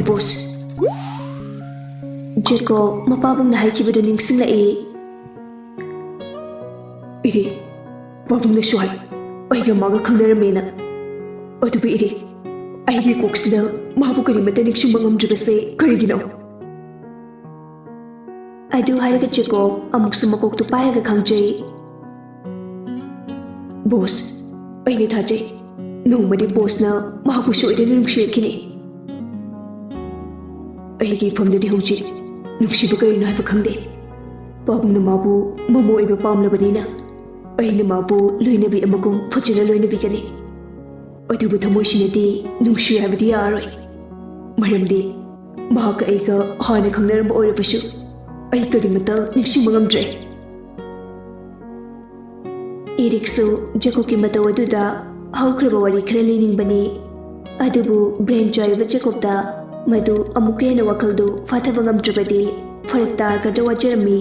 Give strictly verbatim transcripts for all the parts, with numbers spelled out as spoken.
ꯕꯣꯁ꯫ ꯖꯦꯀꯣꯕ ꯃꯄꯥꯕꯨꯡꯅ ꯍꯥꯏꯈꯤꯕꯗꯨ ꯅꯤꯡꯁꯤꯡꯂꯛꯏ꯫ ꯏꯔꯤꯛ, ꯄꯥꯕꯨꯡꯅꯁꯨ ꯍꯥꯏ, ꯑꯩꯒ ꯃꯥꯒ ꯈꯪꯅꯔꯝꯃꯦꯅ꯫ ꯑꯗꯨꯕꯨ ꯏꯔꯤꯛ, ꯑꯩꯒꯤ ꯀꯣꯛꯁꯤꯗ ꯃꯥꯕꯨ ꯀꯔꯤꯃꯠꯇ ꯅꯤꯡꯁꯤꯡꯕ ꯉꯝꯗ꯭ꯔꯤꯕꯁꯦ ꯀꯔꯤꯒꯤꯅꯣ? ꯑꯗꯨ ꯍꯥꯏꯔꯒ ꯖꯦꯀꯣꯕ ꯑꯃꯨꯛꯁꯨ ꯃꯀꯣꯛꯇꯨ ꯄꯥꯏꯔꯒ ꯈꯪꯖꯩ꯫ ꯕꯣꯁ, ꯑꯩꯅ ꯊꯥꯖꯩ, ꯅꯣꯡꯃꯗꯤ ꯕꯣꯁꯅ ꯃꯍꯥꯛꯄꯨ ꯁꯣꯏꯗꯅ ꯅꯨꯡꯁꯤꯔꯛꯈꯤꯅꯤ꯫ ꯑꯩꯒꯤ ꯏꯐꯝꯗꯗꯤ ꯍꯧꯖꯤꯛ ꯅꯨꯡꯁꯤꯕ ꯀꯔꯤꯅꯣ ꯍꯥꯏꯕ ꯈꯪꯗꯦ꯫ ꯄꯥꯕꯨꯡꯅ ꯃꯥꯕꯨ ꯃꯃꯧ ꯑꯣꯏꯕ ꯄꯥꯝꯂꯕꯅꯤꯅ ꯑꯩꯅ ꯃꯥꯕꯨ ꯂꯣꯏꯅꯕꯤ ꯑꯃꯒꯨꯝ ꯐꯖꯅ ꯂꯣꯏꯅꯕꯤꯒꯅꯤ꯫ ꯑꯗꯨꯕꯨ ꯊꯃꯣꯏꯁꯤꯅꯗꯤ ꯅꯨꯡꯁꯤ ꯍꯥꯏꯕꯗꯤ ꯌꯥꯔꯣꯏ꯫ ꯃꯔꯝꯗꯤ ꯃꯍꯥꯛꯀ ꯑꯩꯒ ꯍꯥꯟꯅ ꯈꯪꯅꯔꯝꯕ ꯑꯣꯏꯔꯕꯁꯨ ꯑꯩ ꯀꯔꯤꯃꯠꯇ ꯅꯤꯡꯁꯤꯡꯕ ꯉꯝꯗ꯭ꯔꯦ꯫ ꯏꯔꯤꯛꯁꯨ ꯖꯦꯀꯣꯕꯀꯤ ꯃꯇꯧ ꯑꯗꯨꯗ ꯍꯧꯈ꯭ꯔꯕ ꯋꯥꯔꯤ ꯈꯔ ꯂꯤꯅꯤꯡꯕꯅꯤ꯫ ꯑꯗꯨꯕꯨ ꯕ꯭ꯔꯦꯟ ꯆꯥꯏꯔꯕ ꯖꯦꯀꯣꯕꯇ ꯃꯗꯨ ꯑꯃꯨꯛꯀ ꯍꯦꯟꯅ ꯋꯥꯈꯜꯗꯨ ꯐꯥꯊꯕ ꯉꯝꯗ꯭ꯔꯕꯗꯤ ꯐꯔꯛ ꯇꯥꯔꯒꯗ꯭ꯔ ꯋꯥꯖꯔꯝꯃꯤ꯫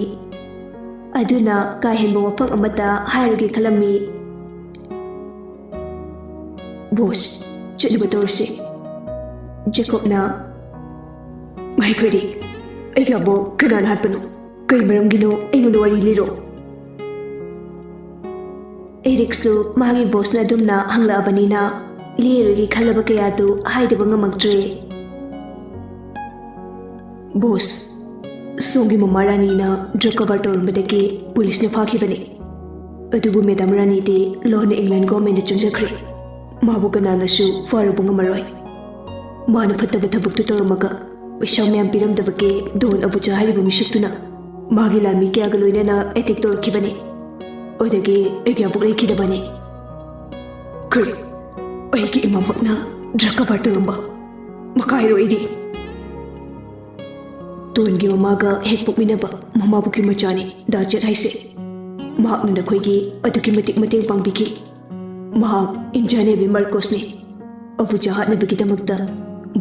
ꯑꯗꯨꯅ ꯀꯥ ꯍꯦꯟꯕ ꯋꯥꯐꯝ ꯑꯃꯠꯇ ꯍꯥꯏꯔꯒꯦ ꯈꯜꯂꯝꯃꯤ꯫ ꯕꯣꯁ, ꯆꯠꯅꯕ ꯇꯧꯔꯁꯤ꯫ ꯖꯦꯀꯣꯕꯅ, ꯉꯥꯏꯈꯣ ꯏꯔꯤꯛ, ꯑꯩꯒꯤ ꯑꯕꯣꯛ ꯀꯅꯥꯅ ꯍꯥꯠꯄꯅꯣ? ꯀꯩ ꯃꯔꯝꯒꯤꯅꯣ? ꯑꯩꯉꯣꯟꯗ ꯋꯥꯔꯤ ꯂꯤꯔꯣ꯫ ꯏꯔꯤꯛꯁꯨ ꯃꯥꯒꯤ ꯕꯣꯁꯅ ꯑꯗꯨꯝꯅ ꯍꯪꯂꯛꯑꯕꯅꯤꯅ ꯂꯤꯔꯣꯏꯒꯦ ꯈꯜꯂꯕ ꯀꯌꯥꯗꯨ ꯍꯥꯏꯗꯕ ꯉꯝꯃꯛꯇ꯭ꯔꯦ꯫ ꯕꯣꯁ, ꯁꯣꯝꯒꯤ ꯃꯃꯥ ꯔꯥꯅꯤꯅ ꯗ꯭ꯔꯒ ꯀꯕꯥꯔ ꯇꯧꯔꯝꯕꯗꯒꯤ ꯄꯨꯂꯤꯁꯅ ꯐꯥꯈꯤꯕꯅꯤ꯫ ꯑꯗꯨꯕꯨ ꯃꯦꯗꯥꯝ ꯔꯥꯅꯤꯗꯤ ꯂꯣꯟꯅ ꯏꯪꯂꯦꯟ ꯒꯣꯔꯃꯦꯟꯗ ꯆꯪꯖꯈ꯭ꯔꯦ꯫ ꯃꯥꯕꯨ ꯀꯅꯥꯅꯁꯨ ꯐꯥꯔꯨꯕ ꯉꯝꯃꯔꯣꯏ꯫ ꯃꯥꯅ ꯐꯠꯇꯕ ꯊꯕꯛꯇꯨ ꯇꯧꯔꯝꯃꯒ ꯄꯩꯁꯥ ꯃꯌꯥꯝ ꯄꯤꯔꯝꯗꯕꯒꯤ ꯗꯣꯟ ꯑꯕꯨꯆꯥ ꯍꯥꯏꯔꯤꯕ ꯃꯤꯁꯛꯇꯨꯅ ꯃꯥꯒꯤ ꯂꯥꯟꯃꯤ ꯀꯌꯥꯒ ꯂꯣꯏꯅꯅ ꯑꯦꯇꯦꯛ ꯇꯧꯔꯛꯈꯤꯕꯅꯤ꯫ ꯑꯗꯨꯗꯒꯤ ꯑꯩꯒꯤ ꯑꯕꯣꯛ ꯂꯩꯈꯤꯗꯕꯅꯤ꯫ ꯀꯔꯤ? ꯑꯩꯒꯤ ꯏꯃꯥꯃꯛꯅ ꯗ꯭ꯔꯒ ꯀꯕꯥꯔ ꯇꯧꯔꯝꯕ? ꯃꯈꯥ ꯍꯥꯏꯔꯣ ꯏꯔꯤꯛ꯫ ꯗꯣꯟꯒꯤ ꯃꯃꯥꯒ ꯍꯦꯛ ꯄꯣꯛꯃꯤꯟꯅꯕ ꯃꯃꯥꯕꯨꯒꯤ ꯃꯆꯥꯅꯤ ꯗꯥ ꯖꯦꯛ ꯍꯥꯏꯁꯦ꯫ ꯃꯍꯥꯛꯅ ꯅꯈꯣꯏꯒꯤ ꯑꯗꯨꯛꯀꯤ ꯃꯇꯤꯛ ꯃꯇꯦꯡ ꯄꯥꯡꯕꯤꯈꯤ꯫ ꯃꯍꯥꯛ ꯏꯟꯗꯤꯌꯥ ꯅꯦꯚꯤ ꯃꯥꯔꯀꯣꯁꯅꯤ꯫ ꯑꯕꯨꯆꯥ ꯍꯥꯠꯅꯕꯒꯤꯗꯃꯛꯇ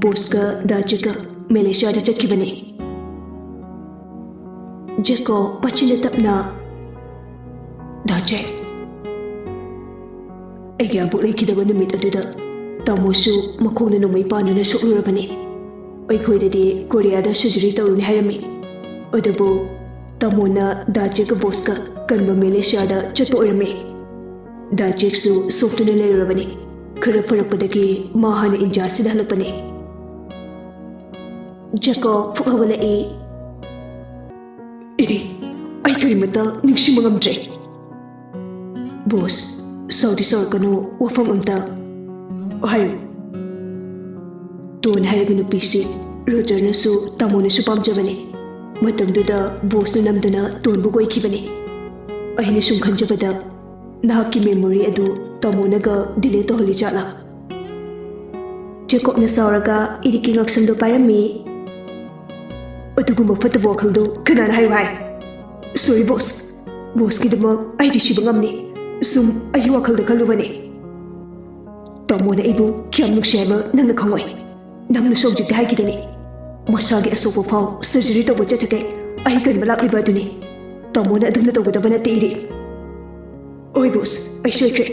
ꯕꯣꯁꯀ ꯗꯥ ꯖꯦꯛꯀ ꯃꯦꯂꯦꯁꯤꯌꯥꯗ ꯆꯠꯈꯤꯕꯅꯤ꯫ ꯖꯦꯀꯣꯕ ꯃꯆꯤꯟꯗ ꯇꯞꯅ, ꯗꯥ ꯖꯦꯛ, ꯑꯩꯒꯤ ꯑꯕꯣꯛ ꯂꯩꯈꯤꯗꯕ ꯅꯨꯃꯤꯠ ꯑꯗꯨꯗ ꯇꯥꯃꯣꯁꯨ ꯃꯈꯣꯡꯅ ꯅꯣꯡꯃꯩ ꯄꯥꯟꯗꯨꯅ ꯁꯣꯛꯂꯨꯔꯕꯅꯤ꯫ ꯑꯩꯈꯣꯏꯗꯗꯤ ꯀꯣꯔꯤꯌꯥꯗ ꯁꯔꯖꯔꯤ ꯇꯧꯔꯨꯅꯤ ꯍꯥꯏꯔꯝꯃꯤ꯫ ꯑꯗꯨꯕꯨ ꯇꯥꯃꯣꯅ ꯗꯥ ꯖꯦꯛꯀ ꯕꯣꯁꯀ ꯀꯟꯕ ꯃꯦꯂꯦꯁꯤꯌꯥꯗ ꯆꯠꯄ ꯑꯣꯏꯔꯝꯃꯤ꯫ ꯗꯥ ꯖꯦꯛꯁꯨ ꯁꯣꯛꯇꯨꯅ ꯂꯩꯔꯨꯔꯕꯅꯤ꯫ ꯈꯔ ꯐꯔꯛꯄꯗꯒꯤ ꯃꯥ ꯍꯥꯟꯅ ꯏꯟꯗꯤꯌꯥꯁꯤꯗ ꯍꯜꯂꯛꯄꯅꯤ꯫ ꯖꯦꯀꯣꯕ ꯐꯨꯛ ꯍꯧꯒꯠꯂꯛꯏ꯫ ꯏꯔꯤ, ꯑꯩ ꯀꯔꯤꯃꯇ ꯅꯤꯡꯁꯤꯡꯕ ꯉꯝꯗ꯭ꯔꯦ꯫ ꯕꯣꯁ, ꯁꯥꯎꯗꯤ ꯁꯥꯎꯔꯛꯀꯅꯨ, ꯋꯥꯐꯝ ꯑꯝꯇ ꯍꯥꯏꯌꯨ꯫ ꯇꯣꯟ ꯍꯥꯏꯔꯤꯕ ꯅꯨꯄꯤꯁꯤ ꯔꯣꯖꯔꯅꯁꯨ ꯇꯥꯃꯣꯅꯁꯨ ꯄꯥꯝꯖꯕꯅꯤ꯫ ꯃꯇꯝꯗꯨꯗ ꯕꯣꯁꯅ ꯅꯝꯗꯅ ꯇꯣꯟꯕꯨ ꯀꯣꯏꯈꯤꯕꯅꯤ꯫ ꯑꯩꯅ ꯁꯨꯝ ꯈꯟꯖꯕꯗ ꯅꯍꯥꯛꯀꯤ ꯃꯦꯃꯣꯔꯤ ꯑꯗꯨ ꯇꯥꯃꯣꯅꯒ ꯗꯤꯂꯦꯠ ꯇꯧꯍꯜꯂꯤ ꯖꯥꯠꯂꯥ? ꯖꯦꯀꯣꯕꯅ ꯁꯥꯎꯔꯒ ꯏꯔꯤꯛꯀꯤ ꯉꯛꯁꯝꯗꯨ ꯄꯥꯏꯔꯝꯃꯤ꯫ ꯑꯗꯨꯒꯨꯝꯕ ꯐꯠꯇꯕ ꯋꯥꯈꯜꯗꯨ ꯀꯅꯥꯅ ꯍꯥꯏꯌꯨ ꯍꯥꯏ? ꯁꯣꯔꯤ ꯕꯣꯁ, ꯕꯣꯁꯀꯤꯗꯃꯛ ꯑꯩꯗꯤ ꯁꯤꯕ ꯉꯝꯅꯤ꯫ ꯁꯨꯝ ꯑꯩꯒꯤ ꯋꯥꯈꯜꯗ ꯈꯜꯂꯨꯕꯅꯤ꯫ ꯇꯥꯃꯣꯅ ꯑꯩꯕꯨ ꯀꯌꯥꯝ ꯅꯨꯡꯁꯤ ꯍꯥꯏꯕ ꯅꯪꯅ ꯈꯪꯉꯣꯏ꯫ ꯅꯪꯅꯁꯨ ꯍꯧꯖꯤꯛꯇꯤ ꯍꯥꯏꯈꯤꯗꯅꯤ, ꯃꯁꯥꯒꯤ ꯑꯁꯣꯛꯄ ꯐꯥꯎ ꯁꯔꯖꯔꯤ ꯇꯧꯕ ꯆꯠꯊꯒꯦ ꯑꯩ ꯀꯟꯕ ꯂꯥꯛꯂꯤꯕ ꯑꯗꯨꯅꯤ꯫ ꯇꯥꯃꯣꯅ ꯑꯗꯨꯝꯅ ꯇꯧꯒꯗꯕ ꯅꯠꯇꯦ ꯏꯔꯤ꯫ ꯍꯣꯏ ꯕꯣꯁ, ꯑꯩ ꯁꯣꯏꯈ꯭ꯔꯦ꯫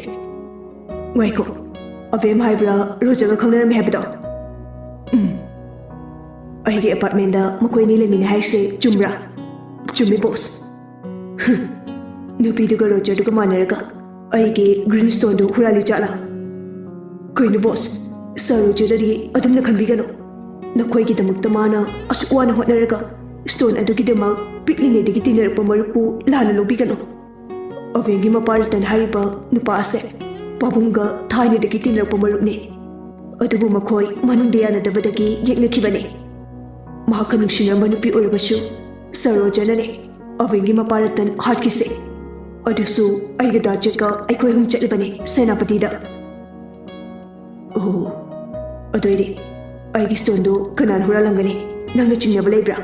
ꯉꯥꯏꯈꯣ, ꯑꯕꯦꯝ ꯍꯥꯏꯕ꯭ꯔꯥ, ꯔꯣꯖꯔꯒ ꯈꯪꯅꯔꯝꯃꯤ ꯍꯥꯏꯕꯗꯣ? ꯎꯝ, ꯑꯩꯒꯤ ꯑꯦꯄꯥꯔꯠꯃꯦꯟꯗ ꯃꯈꯣꯏ ꯑꯅꯤ ꯂꯩꯃꯤꯟꯅꯩ ꯍꯥꯏꯁꯦ ꯆꯨꯝꯕ꯭ꯔꯥ? ꯆꯨꯝꯃꯤ ꯕꯣꯁ꯫ ꯍꯨꯝ, ꯅꯨꯄꯤꯗꯨꯒ ꯔꯣꯖꯔꯗꯨꯒ ꯃꯥꯟꯅꯔꯒ ꯑꯩꯒꯤ ꯒ꯭ꯔꯤꯟ ꯁ꯭ꯇꯣꯟꯗꯨ ꯍꯨꯔꯥꯜꯂꯤ ꯖꯥꯠꯂꯥ? ꯀꯩꯅꯣ ꯕꯣꯁ, ꯁꯥꯔ ꯔꯣꯖꯔꯗꯗꯤ ꯑꯗꯨꯝꯅ ꯈꯟꯕꯤꯒꯅꯨ꯫ ꯅꯈꯣꯏꯒꯤꯗꯃꯛꯇ ꯃꯥꯅ ꯑꯁꯨꯛ ꯋꯥꯅ ꯍꯣꯠꯅꯔꯒ ꯁ꯭ꯇꯣꯟ ꯑꯗꯨꯒꯤꯗꯃꯛ ꯄꯤꯛꯂꯤꯉꯩꯗꯒꯤ ꯇꯤꯟꯅꯔꯛꯄ ꯃꯔꯨꯞꯄꯨ ꯂꯥꯟꯅ ꯂꯧꯕꯤꯒꯅꯨ꯫ ꯑꯕꯦꯝꯒꯤ ꯃꯄꯥ ꯔꯇꯟ ꯍꯥꯏꯔꯤꯕ ꯅꯨꯄꯥ ꯑꯁꯦ ꯄꯥꯕꯨꯡꯒ ꯊꯥꯏꯅꯗꯒꯤ ꯇꯤꯟꯅꯔꯛꯄ ꯃꯔꯨꯞꯅꯤ꯫ ꯑꯗꯨꯕꯨ ꯃꯈꯣꯏ ꯃꯅꯨꯡꯗ ꯌꯥꯅꯗꯕꯗꯒꯤ ꯌꯦꯛꯅꯈꯤꯕꯅꯤ꯫ ꯃꯍꯥꯛꯀ ꯅꯨꯡꯁꯤꯅꯔꯝꯕ ꯅꯨꯄꯤ ꯑꯣꯏꯔꯕꯁꯨ ꯁꯥꯔ ꯔꯣꯖꯔꯅꯅꯦ ꯑꯕꯦꯝꯒꯤ ꯃꯄꯥ ꯔꯇꯟ ꯍꯥꯠꯈꯤꯁꯦ꯫ ꯑꯗꯨꯁꯨ ꯑꯩꯒ ꯗꯥ ꯖꯦꯛꯀ ꯑꯩꯈꯣꯏ ꯑꯍꯨꯝ ꯆꯠꯂꯤꯕꯅꯤ ꯁꯦꯅꯥꯄꯇꯤꯗ꯫ ꯑꯣ, ꯑꯗꯨ ꯑꯣꯏꯗꯤ ꯑꯩꯒꯤ ꯁ꯭ꯇꯣꯟꯗꯨ ꯀꯅꯥꯅ ꯍꯨꯔꯥꯜꯂꯝꯒꯅꯤ? ꯅꯪꯅ ꯆꯤꯡꯅꯕ ꯂꯩꯕ꯭ꯔꯥ?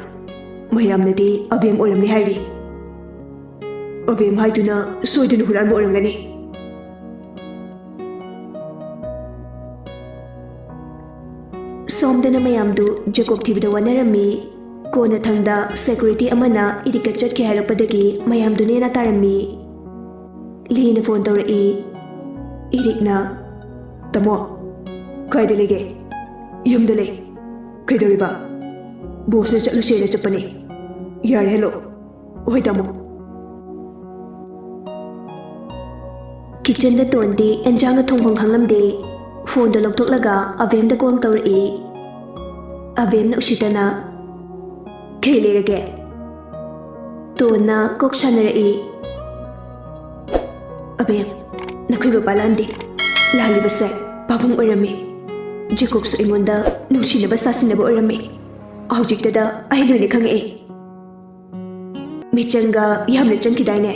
ꯃꯌꯥꯝꯅꯗꯤ ꯑꯕꯦꯝ ꯑꯣꯏꯔꯝꯅꯤ ꯍꯥꯏꯔꯤ꯫ ꯑꯕꯦꯝ ꯍꯥꯏꯗꯨꯅ ꯁꯣꯏꯗꯅ ꯍꯨꯔꯥꯟꯕ ꯑꯣꯏꯔꯝꯒꯅꯤ꯫ ꯁꯣꯝꯗꯅ ꯃꯌꯥꯝꯗꯨ ꯖꯦꯀꯣꯕ ꯊꯤꯕꯗ ꯋꯥꯅꯔꯝꯃꯤ꯫ ꯀꯣꯟꯅꯊꯪꯗ ꯁꯦꯀ꯭ꯌꯨꯔꯤꯇꯤ ꯑꯃꯅ ꯏꯔꯤꯛꯀ ꯆꯠꯈꯤ ꯍꯥꯏꯔꯛꯄꯗꯒꯤ ꯃꯌꯥꯝꯗꯨ ꯅꯦꯅꯥ ꯇꯥꯔꯝꯃꯤ꯫ ꯂꯤꯅ ꯐꯣꯟ ꯇꯧꯔꯛꯏ꯫ ꯏꯔꯤꯛꯅ, "ꯇꯥꯃꯣ, ꯀꯥꯏꯗ ꯂꯩꯒꯦ?" "ꯌꯨꯝꯗ ꯂꯩ"꯫ ꯀꯩꯗꯧꯔꯤꯕ? ꯕꯣꯁꯅ ꯆꯠꯂꯨꯁꯦꯅ ꯆꯠꯄꯅꯦ꯫ ꯌꯥꯔꯦ, ꯍꯜꯂꯣ꯫ ꯍꯣꯏ, ꯇꯥꯃꯣ꯫ ꯀꯤꯆꯟꯗ ꯇꯣꯟꯗꯤ ꯑꯦꯟꯖꯥꯡꯅ ꯊꯣꯡꯐꯝ ꯈꯪꯂꯝꯗꯦ꯫ ꯐꯣꯟꯗꯣ ꯂꯧꯊꯣꯛꯂꯒ ꯑꯕꯦꯝꯗ ꯀꯣꯜ ꯇꯧꯔꯛꯏ꯫ ꯑꯕꯦꯝꯅ ꯎꯁꯤꯠꯇꯅ, "ꯀꯩ ꯂꯩꯔꯒꯦ?" ꯇꯣꯟꯅ ꯀꯣꯛ ꯁꯥꯟꯅꯔꯛꯏ꯫ "ꯑꯕꯦꯝ, ꯅꯈꯣꯏ ꯕꯕꯥ ꯂꯥꯟꯗꯦ꯫ ꯂꯥꯜꯂꯤꯕꯁꯦ ꯄꯥꯕꯨꯡ ꯑꯣꯏꯔꯝꯃꯤ꯫ ꯖꯦꯀꯣꯕꯁꯨ ꯑꯩꯉꯣꯟꯗ ꯅꯨꯡꯁꯤꯅꯕ ꯁꯥꯁꯤꯟꯅꯕ ꯑꯣꯏꯔꯝꯃꯤ꯫ ꯍꯧꯖꯤꯛꯇꯗ ꯑꯩ ꯂꯣꯏꯅ ꯈꯪꯉꯛꯑꯦ꯫ ꯃꯤꯆꯪꯒ ꯌꯥꯝꯅ ꯆꯪꯈꯤꯗꯥꯏꯅꯦ?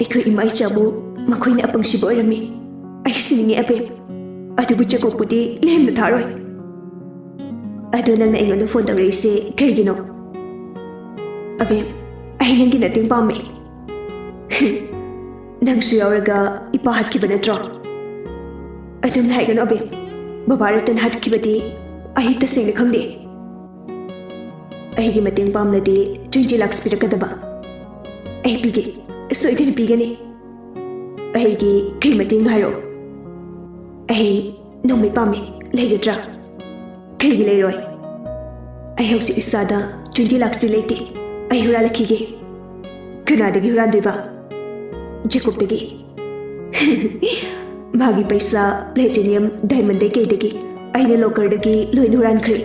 ꯑꯩꯈꯣꯏ ꯏꯃꯥ ꯏꯆꯥꯕꯨ ꯃꯈꯣꯏꯅ ꯑꯄꯪꯁꯤꯕ ꯑꯣꯏꯔꯝꯃꯤ꯫ ꯑꯩ ꯁꯤꯅꯤꯡꯉꯦ, ꯑꯕꯦꯝ꯫ ꯑꯗꯨꯕꯨ ꯖꯦꯀꯣꯕꯄꯨꯗꯤ ꯂꯦꯝꯅ ꯊꯥꯔꯣꯏ꯫ ꯑꯗꯣ ꯅꯪꯅ ꯑꯩꯉꯣꯟꯗ ꯐꯣꯟ ꯇꯧꯔꯛꯏꯁꯦ ꯀꯩꯒꯤꯅꯣ?" "ꯑꯕꯦꯝ, ꯑꯩ ꯅꯪꯒꯤ ꯃꯇꯦꯡ ꯄꯥꯝꯃꯦ꯫" "ꯅꯪꯁꯨ ꯌꯥꯎꯔꯒ ꯏꯄꯥ ꯍꯥꯠꯈꯤꯕ ꯅꯠꯇ꯭ꯔꯣ?" "ꯑꯗꯨꯝꯅ ꯍꯥꯏꯒꯅꯨ, ꯑꯕꯦꯝ꯫ ꯕꯕꯥ ꯔꯇꯟ ꯍꯥꯠꯈꯤꯕꯗꯤ ꯑꯩ ꯇꯁꯦꯡꯅ ꯈꯪꯗꯦ꯫ ꯑꯩꯒꯤ ꯃꯇꯦꯡ ꯄꯥꯝꯂꯗꯤ twenty lakhs ꯄꯤꯔꯛꯀꯗꯕ꯫ ꯑꯩ ꯄꯤꯒꯦ, ꯁꯣꯏꯗꯅ ꯄꯤꯒꯅꯤ꯫ ꯑꯩꯒꯤ ꯀꯩ ꯃꯇꯦꯡꯅꯣ ꯍꯥꯏꯔꯛꯑꯣ꯫ ꯑꯩ ꯅꯣꯡꯃꯩ ꯄꯥꯝꯃꯤ, ꯂꯩꯒꯗ꯭ꯔꯥ?" "ꯀꯩꯒꯤ ꯂꯩꯔꯣꯏ? ꯑꯩ ꯍꯧꯖꯤꯛ ꯏꯁꯥꯗ twenty lakhs ꯇꯤ ꯂꯩꯇꯦ꯫ ꯑꯩ ꯍꯨꯔꯥꯜꯂꯛꯈꯤꯒꯦ꯫" "ꯀꯅꯥꯗꯒꯤ ꯍꯨꯔꯥꯟꯗꯣꯏꯕ?" "ꯖꯦꯀꯣꯕꯇꯒꯤ꯫" "ꯃꯥꯒꯤ ꯄꯩꯁꯥ, platinum, diamond ꯗꯩ ꯀꯩꯗꯒꯤ ꯑꯩꯅ locker ꯗꯒꯤ ꯂꯣꯏꯅ ꯍꯨꯔꯥꯟꯈ꯭ꯔꯦ꯫"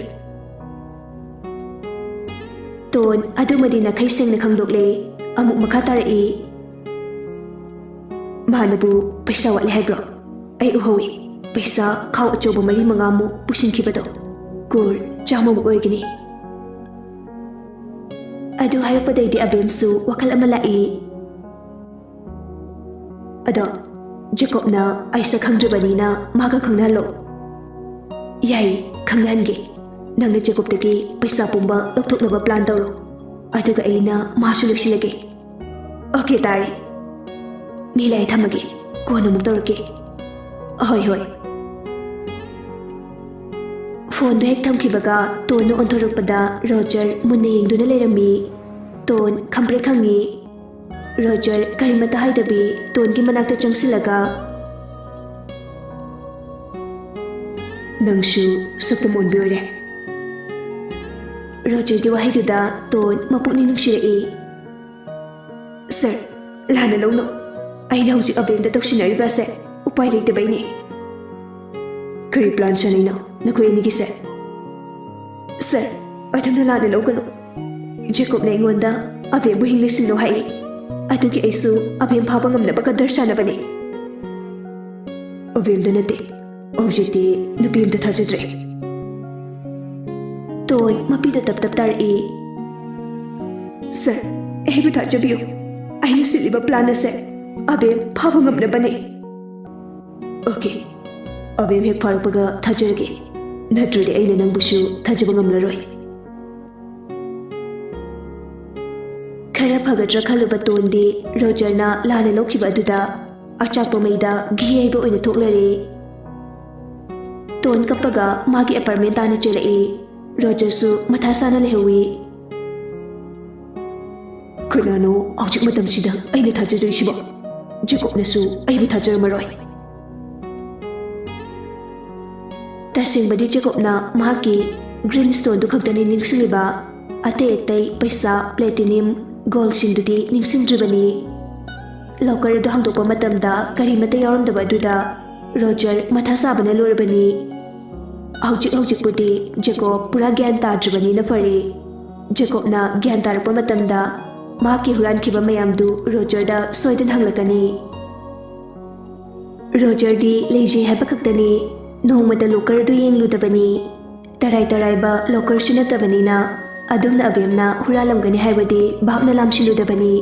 ꯇꯣꯟ ꯑꯗꯨꯃꯗꯤ ꯅꯥꯈꯩ ꯁꯦꯡꯅ ꯈꯪꯗꯣꯛꯂꯦ꯫ ꯑꯃꯨꯛ ꯃꯈꯥ ꯇꯥꯔꯛꯏ꯫ "ꯃꯥꯅꯕꯨ ꯄꯩꯁꯥ ꯋꯥꯠꯂꯦ ꯍꯥꯏꯕ꯭ꯔꯣ? ꯑꯩ ꯎꯍꯧꯏ꯫ ꯄꯩꯁꯥ ꯈꯥꯎ ꯑꯆꯧꯕ ꯃꯔꯤ ꯃꯉꯥꯃꯨꯛ ꯄꯨꯁꯤꯟꯈꯤꯕꯗꯣ꯫ ꯀ꯭ꯔꯣꯔ ꯆꯥꯝꯃꯃꯨꯛ ꯑꯣꯏꯒꯅꯤ꯫" ꯑꯗꯨ ꯍꯥꯏꯔꯛꯄꯗꯩꯗꯤ ꯑꯕꯦꯝꯁꯨ ꯋꯥꯈꯜ ꯑꯃ ꯂꯥꯛꯏ꯫ "ꯑꯗꯣ ꯖꯦꯀꯣꯕꯅ ꯑꯩ ꯁꯛ ꯈꯪꯗ꯭ꯔꯤꯕꯅꯤꯅ ꯃꯥꯒ ꯈꯪꯅꯍꯜꯂꯣ꯫" "ꯌꯥꯏ, ꯈꯪꯅꯍꯟꯒꯦ꯫ ꯅꯪꯅ ꯖꯦꯀꯣꯕꯇꯒꯤ ꯄꯩꯁꯥ ꯄꯨꯝꯕ ꯂꯧꯊꯣꯛꯅꯕ plan ꯇꯧꯔꯣ꯫ ꯑꯗꯨꯒ ꯑꯩꯅ ꯃꯥꯁꯨ ꯂꯣꯏꯁꯤꯜꯂꯒꯦ꯫" "Okay, ꯇꯥꯔꯦ꯫ ꯃꯤ ꯂꯥꯛꯑꯦ, ꯊꯝꯃꯒꯦ꯫ ꯀꯣꯟꯅ ꯑꯃꯨꯛ ꯇꯧꯔꯛꯀꯦ꯫" "ꯍꯣꯏ, ꯍꯣꯏ꯫" ꯐꯣꯟꯗꯣ ꯍꯦꯛ ꯊꯝꯈꯤꯕꯒ ꯇꯣꯟꯅ ꯑꯣꯟꯊꯣꯔꯛꯄꯗ ꯔꯣꯖꯔ ꯃꯨꯟꯅ ꯌꯦꯡꯗꯨꯅ ꯂꯩꯔꯝꯃꯤ꯫ ꯇꯣꯟ ꯈꯪꯄ꯭ꯔꯦꯛ ꯈꯪꯉꯤ꯫ ꯔꯣꯖꯔ ꯀꯔꯤꯃꯠꯇ ꯍꯥꯏꯗꯕꯤ ꯇꯣꯟꯒꯤ ꯃꯅꯥꯛꯇ ꯆꯪꯁꯤꯜꯂꯒ, "ꯅꯪꯁꯨ ꯁꯛꯇꯝ ꯑꯣꯟꯕꯤ ꯑꯣꯏꯔꯦ꯫ ꯔꯣꯖꯔꯒꯤ ꯋꯥꯍꯩꯗꯨꯗ ꯇꯣꯟ ꯃꯄꯨꯛꯅꯤꯡ ꯅꯨꯡꯁꯤꯔꯛꯏ꯫ "ꯁꯔ, ꯂꯥꯟꯅ ꯂꯧꯅꯨ꯫ ꯑꯩꯅ ꯍꯧꯖꯤꯛ ꯑꯕꯦꯝꯗ ꯇꯧꯁꯤꯟꯅꯔꯤꯕ ꯑꯁꯦ ꯎꯄꯥꯏ ꯂꯩꯇꯕꯩꯅꯦ꯫" "ꯀꯔꯤ ꯄ꯭ꯂꯥꯟ ꯁꯥꯟꯅꯩꯅꯣ ꯅꯈꯣꯏ ꯑꯅꯤꯒꯤꯁꯦ?" "ꯁꯔ, ꯑꯗꯨꯝꯅ ꯂꯥꯟꯅ ꯂꯧꯒꯅꯨ꯫ ꯖꯦꯀꯣꯕꯅ ꯑꯩꯉꯣꯟꯗ ꯑꯕꯦꯝꯕꯨ ꯍꯤꯡꯅ ꯁꯤꯡꯅꯧ ꯍꯥꯏ꯫ ꯑꯗꯨꯒꯤ ꯑꯩꯁꯨ ꯑꯕꯦꯝ ꯐꯥꯕ ꯉꯝꯅꯕ ꯀꯗꯔ ꯁꯥꯟꯅꯕꯅꯤ꯫" "ꯑꯕꯦꯝꯗ ꯅꯠꯇꯦ, ꯍꯧꯖꯤꯛꯇꯤ ꯅꯨꯄꯤ ꯑꯝꯇ ꯊꯥꯖꯗ꯭ꯔꯦ꯫" ꯇꯣꯟ ꯃꯄꯤꯗ ꯇꯞ ꯇꯞ ꯇꯥꯔꯛꯏ꯫ "ꯁꯔ, ꯑꯩꯕꯨ ꯊꯥꯖꯕꯤꯌꯨ꯫ ꯑꯩꯅ ꯁꯤꯜꯂꯤꯕ ꯄ꯭ꯂꯥꯟ ꯑꯁꯦ ꯑꯕꯦꯝ ꯐꯥꯕ ꯉꯝꯅꯕꯅꯤ꯫" "ꯑꯣꯀꯦ, ꯑꯕꯦꯝ ꯍꯦꯛ ꯐꯥꯔꯛꯄꯒ ꯊꯥꯖꯔꯒꯦ, ꯅꯠꯇ꯭ꯔꯗꯤ ꯑꯩꯅ ꯅꯪꯕꯨꯁꯨ ꯊꯥꯖꯕ ꯉꯝꯂꯔꯣꯏ꯫" ꯈꯔ ꯐꯒꯗ꯭ꯔꯥ ꯈꯜꯂꯨꯕ ꯇꯣꯟꯗꯤ ꯔꯣꯖꯔꯅ ꯂꯥꯟꯅ ꯂꯧꯈꯤꯕ ꯑꯗꯨꯗ ꯑꯆꯥꯛꯄ ꯃꯩꯗ ꯘꯤ ꯍꯩꯕ ꯑꯣꯏꯅ ꯊꯣꯛꯂꯔꯦ꯫ ꯇꯣꯟ ꯀꯞꯄꯒ ꯃꯥꯒꯤ ꯑꯦꯄꯥꯔꯠꯃꯦꯟ ꯇꯥꯟꯅ ꯆꯦꯜꯂꯛꯏ꯫ ꯔꯣꯖꯔꯁꯨ ꯃꯊꯥ ꯁꯥꯅ ꯂꯩꯍꯧꯏ꯫ "ꯀꯅꯥꯅꯣ ꯍꯧꯖꯤꯛ ꯃꯇꯝꯁꯤꯗ ꯑꯩꯅ ꯊꯥꯖꯗꯣꯏꯁꯤꯕꯣ? ꯖꯦꯀꯣꯕꯅꯁꯨ ꯑꯩꯕꯨ ꯊꯥꯖꯔꯝꯃꯔꯣꯏ꯫" ꯇꯁꯦꯡꯕꯗꯤ ꯖꯦꯀꯣꯕꯅ ꯃꯍꯥꯛꯀꯤ ꯒ꯭ꯔꯤꯟ ꯁ꯭ꯇꯣꯟꯗꯨ ꯈꯛꯇꯅꯤ ꯅꯤꯡꯁꯤꯡꯂꯤꯕ꯫ ꯑꯇꯩ ꯑꯇꯩ ꯄꯩꯁꯥ, ꯄ꯭ꯂꯦꯇꯤꯅꯤꯌꯝ, ꯒꯣꯜꯁꯤꯡꯗꯨꯗꯤ ꯅꯤꯡꯁꯤꯡꯗ꯭ꯔꯤꯕꯅꯤ꯫ ꯂꯣꯀꯔ ꯑꯗꯨ ꯍꯥꯡꯗꯣꯛꯄ ꯃꯇꯝꯗ ꯀꯔꯤꯃꯠꯇ ꯌꯥꯎꯔꯝꯗꯕ ꯑꯗꯨꯗ ꯔꯣꯖꯔ ꯃꯊꯥ ꯁꯥꯕꯅ ꯂꯣꯏꯔꯕꯅꯤ꯫ ꯍꯧꯖꯤꯛ ꯍꯧꯖꯤꯛꯄꯨꯗꯤ ꯖꯦꯀꯣꯕ ꯄꯨꯔꯥ ꯒ꯭ꯌꯥꯟ ꯇꯥꯗ꯭ꯔꯤꯕꯅꯤꯅ ꯐꯔꯦ꯫ ꯖꯦꯀꯣꯕꯅ ꯒ꯭ꯌꯥꯟ ꯇꯥꯔꯛꯄ ꯃꯇꯝꯗ ꯃꯍꯥꯛꯀꯤ ꯍꯨꯔꯥꯟꯈꯤꯕ ꯃꯌꯥꯝꯗꯨ ꯔꯣꯖꯔꯗ ꯁꯣꯏꯗꯅ ꯍꯪꯂꯛꯀꯅꯤ꯫ ꯔꯣꯖꯔꯗꯤ ꯂꯩꯖꯩ ꯍꯥꯏꯕ ꯈꯛꯇꯅꯤ, ꯅꯣꯡꯃꯇ ꯂꯣꯀꯔ ꯑꯗꯨ ꯌꯦꯡꯂꯨꯗꯕꯅꯤ꯫ ꯇꯔꯥꯏ ꯇꯔꯥꯏꯕ ꯂꯣꯀꯔꯁꯨ ꯅꯠꯇꯕꯅꯤꯅ ꯑꯗꯨꯝꯅ ꯑꯕꯦꯝꯅ ꯍꯨꯔꯥꯜꯂꯝꯒꯅꯤ ꯍꯥꯏꯕꯗꯤ ꯚꯥꯞꯅ ꯂꯥꯝꯁꯤꯜꯂꯨꯗꯕꯅꯤ꯫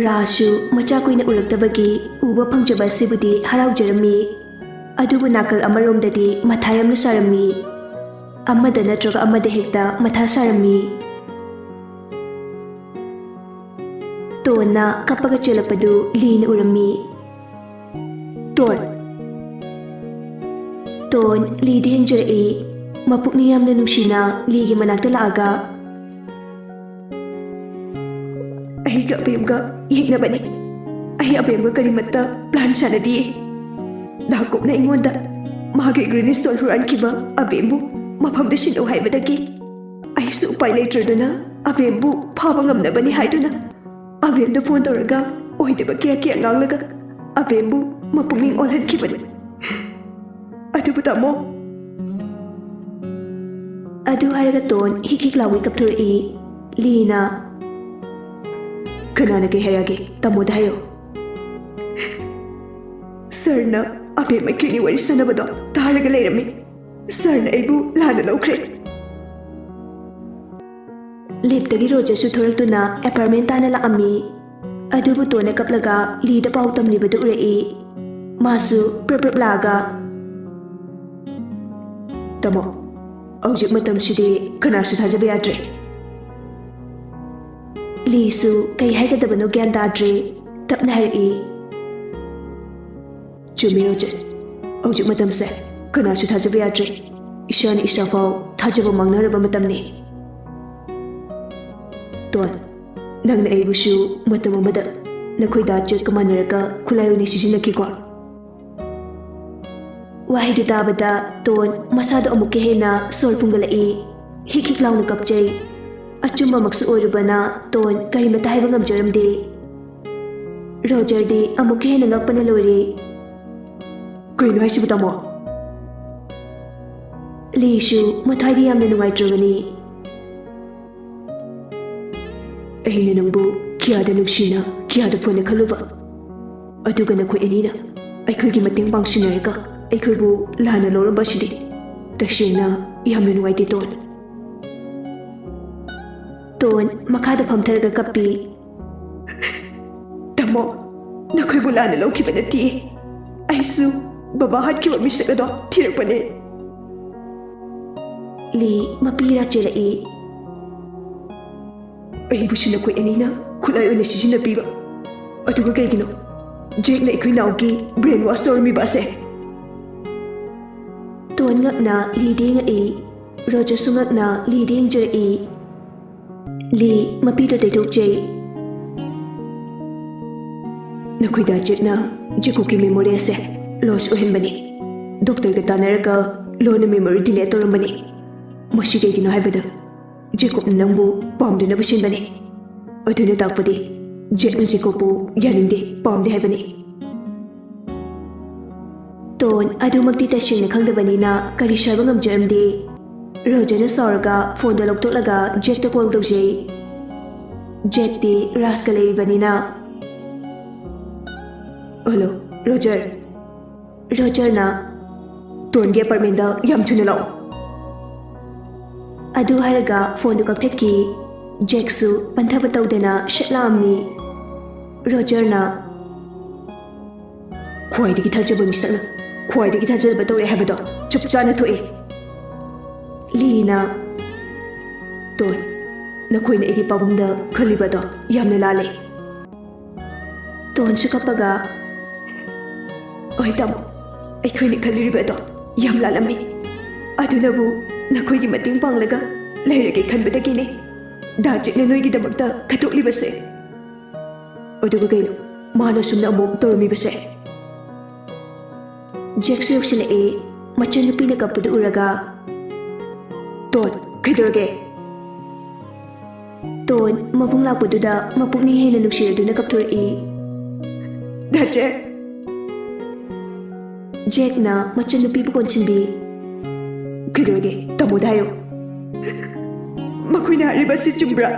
ꯔꯥꯁꯁꯨ ꯃꯆꯥ ꯀꯨꯏꯅ ꯎꯔꯛꯇꯕꯒꯤ ꯎꯕ ꯐꯪꯖꯕ ꯑꯁꯤꯕꯨꯗꯤ ꯍꯔꯥꯎꯖꯔꯝꯃꯤ꯫ ꯑꯗꯨꯕꯨ ꯅꯥꯀꯜ ꯑꯃꯔꯣꯝꯗꯗꯤ ꯃꯊꯥ ꯌꯥꯝꯅ ꯁꯥꯔꯝꯃꯤ꯫ ꯑꯃꯗ ꯅꯠꯇ꯭ꯔꯒ ꯑꯃꯗ ꯍꯦꯛꯇ ꯃꯊꯥ ꯁꯥꯔꯝꯃꯤ꯫ ꯇꯣꯟꯅ ꯀꯞꯄꯒ ꯆꯦꯜꯂꯛꯄꯗꯨ ꯂꯤꯅ ꯎꯔꯝꯃꯤ꯫ "ꯇꯣꯟ!" ꯇꯣꯟ ꯂꯤꯗ ꯍꯦꯟꯖꯔꯛꯏ꯫ ꯃꯄꯨꯛꯅꯤꯡ ꯌꯥꯝꯅ ꯅꯨꯡꯁꯤꯅ ꯂꯤꯒꯤ ꯃꯅꯥꯛꯇ ꯂꯥꯛꯑꯒ, "ꯑꯩꯒ ꯑꯕꯦꯝꯒ ꯌꯦꯛꯅꯕꯅꯤ꯫ ꯑꯩ ꯑꯕꯦꯝꯒ ꯀꯔꯤꯃꯠꯇ ꯄ꯭ꯂꯥꯟ ꯁꯥꯟꯅꯗꯤꯌꯦ꯫ ꯗꯥꯀꯣꯞꯅ ꯑꯩꯉꯣꯟꯗ ꯃꯥꯒꯤ ꯒ꯭ꯔꯤꯟ ꯁ꯭ꯇꯣꯟ ꯍꯨꯔꯥꯟꯈꯤꯕ ꯑꯕꯦꯝꯕꯨ ꯃꯐꯝꯗ ꯁꯤꯟꯅꯧ ꯍꯥꯏꯕꯗꯒꯤ ꯑꯩꯁꯨ ꯎꯄꯥꯏ ꯂꯩꯇ꯭ꯔꯗꯨꯅ ꯑꯕꯦꯝꯕꯨ ꯐꯥꯕ ꯉꯝꯅꯕꯅꯤ ꯍꯥꯏꯗꯨꯅ ꯑꯕꯦꯝꯗ ꯐꯣꯟ ꯇꯧꯔꯒ ꯑꯣꯏꯗꯕ ꯀꯌꯥ ꯀꯌꯥ ꯉꯥꯡꯂꯒ ꯑꯕꯦꯝꯕꯨ ꯃꯄꯨꯛꯅꯤꯡ ꯑꯣꯜꯍꯟꯈꯤꯕꯅꯤ꯫ ꯑꯗꯨꯕꯨ ꯇꯥꯃꯣ, ꯑꯗꯨ ꯍꯥꯏꯔꯒ ꯇꯣꯟ ꯍꯤꯛ ꯍꯤꯛ ꯂꯥꯎꯏ ꯀꯞꯊꯣꯔꯛꯏ꯫ ꯂꯤꯅ, "ꯀꯅꯥꯅ ꯀꯩ ꯍꯥꯏꯔꯛꯑꯒꯦ? ꯇꯥꯃꯣꯗ ꯍꯥꯏꯌꯣ꯫" "ꯁꯥꯔꯅ ꯑꯕꯦꯝ ꯑꯩꯈꯣꯏꯅꯤ ꯋꯥꯔꯤ ꯁꯥꯟꯅꯕꯗꯣ ꯇꯥꯔꯒ ꯂꯩꯔꯝꯃꯤ꯫ ꯁꯥꯔꯅ ꯑꯩꯕꯨ ꯂꯥꯟꯅ ꯂꯧꯈ꯭ꯔꯦ꯫" ꯂꯤꯐꯇꯒꯤ ꯔꯣꯖꯔꯁꯨ ꯊꯣꯔꯛꯇꯨꯅ ꯑꯦꯄꯥꯔꯠꯃꯦꯟ ꯇꯥꯟꯅ ꯂꯥꯛꯑꯝꯃꯤ꯫ ꯑꯗꯨꯕꯨ ꯇꯣꯟꯅ ꯀꯞꯂꯒ ꯂꯤꯗ ꯄꯥꯎ ꯇꯝꯂꯤꯕꯗꯨ ꯎꯔꯛꯏ꯫ ꯃꯥꯁꯨ ꯄ꯭ꯔꯞ ꯄ꯭ꯔꯞ ꯂꯥꯛꯑꯒ, "ꯇꯥꯃꯣ, ꯍꯧꯖꯤꯛ ꯃꯇꯝꯁꯤꯗꯤ ꯀꯅꯥꯁꯨ ꯊꯥꯖꯕ ꯌꯥꯗ꯭ꯔꯦ꯫" ꯂꯤꯁꯨ ꯀꯩ ꯍꯥꯏꯒꯗꯕꯅꯣ ꯒ꯭ꯌꯥꯟ ꯇꯥꯗ꯭ꯔꯦ꯫ ꯇꯞꯅ ꯍꯥꯏꯔꯛꯏ, "ꯆꯨꯝꯃꯤ ꯔꯣꯖꯔ, ꯍꯧꯖꯤꯛ ꯃꯇꯝꯁꯦ ꯀꯅꯥꯁꯨ ꯊꯥꯖꯕ ꯌꯥꯗ꯭ꯔꯦ꯫ ꯏꯁꯥꯅ ꯏꯁꯥꯐꯥꯎ ꯊꯥꯖꯕ ꯃꯥꯡꯅꯔꯕ ꯃꯇꯝꯅꯤ꯫ ꯇꯣꯟ, ꯅꯪꯅ ꯑꯩꯕꯨꯁꯨ ꯃꯇꯝ ꯑꯃꯗ ꯅꯈꯣꯏ ꯗꯥ ꯖꯦꯛꯀ ꯃꯥꯟꯅꯔꯒ ꯈꯨꯠꯂꯥꯏ ꯑꯣꯏꯅ ꯁꯤꯖꯤꯟꯅꯈꯤꯀꯣ꯫" ꯋꯥꯍꯩꯗꯨ ꯇꯥꯕꯗ ꯇꯣꯟ ꯃꯁꯥꯗꯣ ꯑꯃꯨꯛꯀ ꯍꯦꯟꯅ ꯁꯣꯔ ꯐꯨꯟꯒꯠꯂꯛꯏ꯫ ꯍꯤꯛ ꯍꯤꯛ ꯂꯥꯎꯅ ꯀꯞꯆꯩ꯫ ꯑꯆꯨꯝꯕꯃꯛꯁꯨ ꯑꯣꯏꯔꯨꯕꯅ ꯇꯣꯟ ꯀꯔꯤꯃꯠꯇ ꯍꯥꯏꯕ ꯉꯝꯖꯔꯝꯗꯦ꯫ ꯔꯣꯖꯔꯗꯤ ꯑꯃꯨꯛꯀ ꯍꯦꯟꯅ ꯉꯛꯄꯅ ꯂꯣꯏꯔꯦ꯫ "ꯀꯩꯅꯣ ꯍꯥꯏꯁꯤꯕꯨ, ꯇꯥꯃꯣ?" ꯂꯤꯁꯨ ꯃꯊ꯭ꯋꯥꯏꯗꯤ ꯌꯥꯝꯅ ꯅꯨꯡꯉꯥꯏꯇ꯭ꯔꯕꯅꯤ꯫ "ꯑꯩꯅ ꯅꯪꯕꯨ ꯀꯌꯥꯗ ꯅꯨꯡꯁꯤꯅ, ꯀꯌꯥꯗ ꯐꯅ ꯈꯜꯂꯨꯕ, ꯑꯗꯨꯒ ꯅꯈꯣꯏ ꯑꯅꯤꯅ ꯑꯩꯈꯣꯏꯒꯤ ꯃꯇꯦꯡ ꯄꯥꯡꯁꯤꯟꯅꯔꯒ ꯑꯩꯈꯣꯏꯕꯨ ꯂꯥꯟꯅ ꯂꯧꯔꯝꯕ ꯑꯁꯤꯗꯤ ꯇꯁꯦꯡꯅ ꯌꯥꯝꯅ ꯅꯨꯡꯉꯥꯏꯇꯦ, ꯇꯣꯟ꯫" ꯇꯣꯟ ꯃꯈꯥꯗ ꯐꯝꯊꯔꯒ ꯀꯞꯄꯤ꯫ "ꯇꯥꯃꯣ, ꯅꯈꯣꯏꯕꯨ ꯂꯥꯟꯅ ꯂꯧꯈꯤꯕ ꯅꯠꯇꯦ꯫ ꯑꯩꯁꯨ ꯕꯕꯥ ꯍꯥꯠꯈꯤꯕ ꯃꯤꯁꯛ ꯑꯗꯣ ꯊꯤꯔꯛꯄꯅꯦ꯫" ꯂꯤ ꯃꯄꯤ ꯏꯔꯥ ꯆꯦꯜꯂꯛꯏ꯫ "ꯑꯩꯕꯨꯁꯨ ꯅꯈꯣꯏ ꯑꯅꯤꯅ ꯈꯨꯠꯂꯥꯏ ꯑꯣꯏꯅ ꯁꯤꯖꯤꯟꯅꯕꯤꯕ, ꯑꯗꯨꯒ ꯀꯩꯒꯤꯅꯣ ꯖꯦꯛꯅ ꯑꯩꯈꯣꯏ ꯅꯥꯎꯒꯤ ꯕ꯭ꯔꯦꯟ ꯋꯥꯁ ꯇꯧꯔꯝꯃꯤꯕ ꯑꯁꯦ?" ꯇꯣꯟ ꯉꯛꯅ ꯂꯤꯗ ꯌꯦꯡꯉꯛꯏ꯫ ꯔꯣꯖꯔꯁꯨ ꯉꯛꯅ ꯂꯤꯗ ꯌꯦꯡꯖꯔꯛꯏ꯫ ꯂꯤ ꯃꯄꯤꯗꯣ ꯇꯩꯊꯣꯛꯆꯩ꯫ "ꯅꯈꯣꯏ ꯗꯥ ꯖꯦꯛꯅ ꯖꯦꯀꯣꯕꯀꯤ ꯃꯦꯃꯣꯔꯤ ꯑꯁꯦ ꯂꯣꯁ ꯑꯣꯏꯍꯟꯕꯅꯤ꯫ ꯗꯣꯛꯇꯔꯒ ꯇꯥꯟꯅꯔꯒ ꯂꯣꯟꯅ ꯃꯦꯃꯣꯔꯤ ꯗꯤꯂꯦꯠ ꯇꯧꯔꯝꯕꯅꯤ꯫ ꯃꯁꯤ ꯀꯩꯒꯤꯅꯣ ꯍꯥꯏꯕꯗ, ꯖꯦꯀꯣꯕꯅ ꯅꯪꯕꯨ ꯄꯥꯝꯗꯅꯕ ꯁꯤꯟꯕꯅꯤ꯫ ꯑꯗꯨꯅ ꯇꯥꯛꯄꯗꯤ ꯖꯦꯛꯅ ꯖꯦꯀꯣꯕꯄꯨ ꯌꯥꯅꯤꯡꯗꯦ, ꯄꯥꯝꯗꯦ ꯍꯥꯏꯕꯅꯤ꯫ ꯇꯣꯟ ꯑꯗꯨꯃꯛꯇꯤ ꯇꯁꯦꯡꯅ ꯈꯪꯗꯕꯅꯤꯅ ꯀꯔꯤꯁꯨ ꯍꯥꯏꯕ ꯉꯝꯖꯔꯝꯗꯦ꯫ ꯔꯣꯖꯔꯅ ꯁꯥꯎꯔꯒ ꯐꯣꯟꯗꯣ ꯂꯧꯊꯣꯛꯂꯒ ꯖꯦꯛꯇ ꯀꯣꯜ ꯇꯧꯖꯩ꯫ ꯖꯦꯛꯇꯤ ꯔꯥꯖꯀ ꯂꯩꯔꯤꯕꯅꯤꯅ꯫ "Hello, Roger." ꯔꯣꯖꯔꯅ, "ꯇꯣꯟꯒꯤ ꯑꯦꯄꯥꯔꯠꯃꯦꯟꯗ ꯌꯥꯝ ꯊꯨꯅ ꯂꯥꯛꯑꯣ꯫" ꯑꯗꯨ ꯍꯥꯏꯔꯒ ꯐꯣꯟꯗꯨ ꯀꯛꯊꯠꯈꯤ꯫ ꯖꯦꯛꯁꯨ ꯄꯟꯊꯕ ꯇꯧꯗꯅ ꯁꯠ ꯂꯥꯛꯑꯝꯃꯤ꯫ ꯔꯣꯖꯔꯅ, "ꯈ꯭ꯋꯥꯏꯗꯒꯤ ꯊꯥꯖꯕ ꯃꯤꯁꯛꯅ ꯈ꯭ꯋꯥꯏꯗꯒꯤ ꯊꯥꯖꯗꯕ ꯇꯧꯔꯛꯑꯦ ꯍꯥꯏꯕꯗꯣ ꯆꯞ ꯆꯥꯅ ꯊꯣꯛꯑꯦ꯫" ꯂꯤꯅ, "ꯇꯣꯟ, ꯅꯈꯣꯏꯅ ꯑꯩꯒꯤ ꯄꯥꯕꯨꯡꯗ ꯈꯜꯂꯤꯕꯗꯣ ꯌꯥꯝꯅ ꯂꯥꯜꯂꯦ꯫" ꯇꯣꯟꯁꯨ ꯀꯞꯄꯒ, "ꯍꯣꯏ ꯇꯥꯃꯣ, ꯑꯩꯈꯣꯏꯅ ꯈꯜꯂꯤꯕꯗꯣ ꯌꯥꯝ ꯂꯥꯜꯂꯝꯃꯤ꯫ ꯑꯗꯨꯅꯕꯨ ꯅꯈꯣꯏꯒꯤ ꯃꯇꯦꯡ ꯄꯥꯡꯂꯒ ꯂꯩꯔꯒꯦ ꯈꯟꯕꯗꯒꯤꯅꯦ ꯗꯥ ꯖꯦꯛꯅ ꯅꯣꯏꯒꯤꯗꯃꯛꯇ ꯈꯠꯇꯣꯛꯂꯤꯕꯁꯦ꯫" "ꯑꯗꯨꯒ ꯀꯩꯅꯣ ꯃꯥꯅ ꯁꯨꯝꯅ ꯑꯃꯨꯛ ꯇꯧꯔꯝꯃꯤꯕꯁꯦ?" ꯖꯦꯛꯁꯨ ꯌꯧꯁꯤꯜꯂꯛꯑꯦ꯫ ꯃꯆꯟꯅꯨꯄꯤꯅ ꯀꯞꯄꯗꯨ ꯎꯔꯒ, "ꯇꯣꯟ, ꯀꯩꯗꯧꯔꯒꯦ?" ꯇꯣꯟ ꯃꯕꯨꯡ ꯂꯥꯛꯄꯗꯨꯗ ꯃꯄꯨꯛꯅꯤꯡ ꯍꯦꯟꯅ ꯅꯨꯡꯁꯤꯔꯗꯨꯅ ꯀꯞꯊꯣꯔꯛꯏ꯫ "ꯗꯥ ꯖꯦꯛ!" ꯖꯦꯛꯅ ꯃꯆꯟꯅꯨꯄꯤꯕꯨ ꯀꯣꯟꯁꯤꯟꯕꯤ꯫ "ꯀꯩꯗꯧꯔꯒꯦ? ꯇꯥꯃꯣꯗ ꯍꯥꯏꯌꯨ꯫" "ꯃꯈꯣꯏꯅ ꯍꯥꯏꯔꯤꯕ ꯑꯁꯤ ꯆꯨꯝꯕ꯭ꯔꯥ?"